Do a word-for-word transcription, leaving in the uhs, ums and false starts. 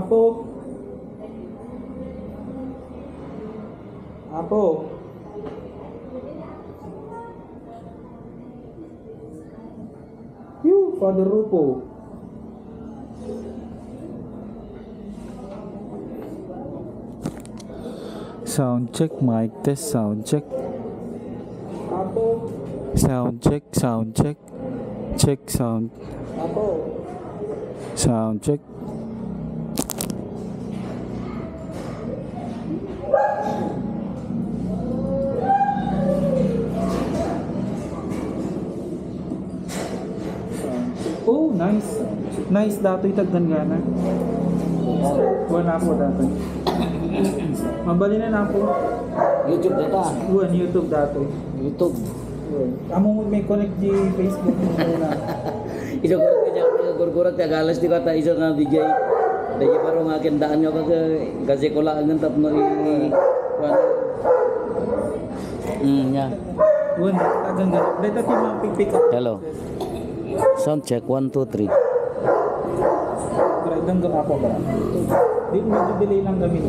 Apo. Apo. You, Father Rupo. Sound check, mic test, sound check. Apo. Sound check, sound check. Check sound. Apo. Sound check. Oh, nice. Nice datoy, tagdanggana. Wala po datoy. Mabalin na po. YouTube data. Wan, YouTube datoy. YouTube. Wan. Amo may connect di Facebook mo na. Isu gurgurag ti agalas ti kata isu nga B J. Dagiti baro nga akin daan nga baga, kasi ko laangan tapno i-, kuan. Mm, yeah. Wan, tagang garo. Dahil tayo mga pick up. Hello. Sound check, one, two, three. Pero idang garo ako ba? Di, medyo delay lang kami.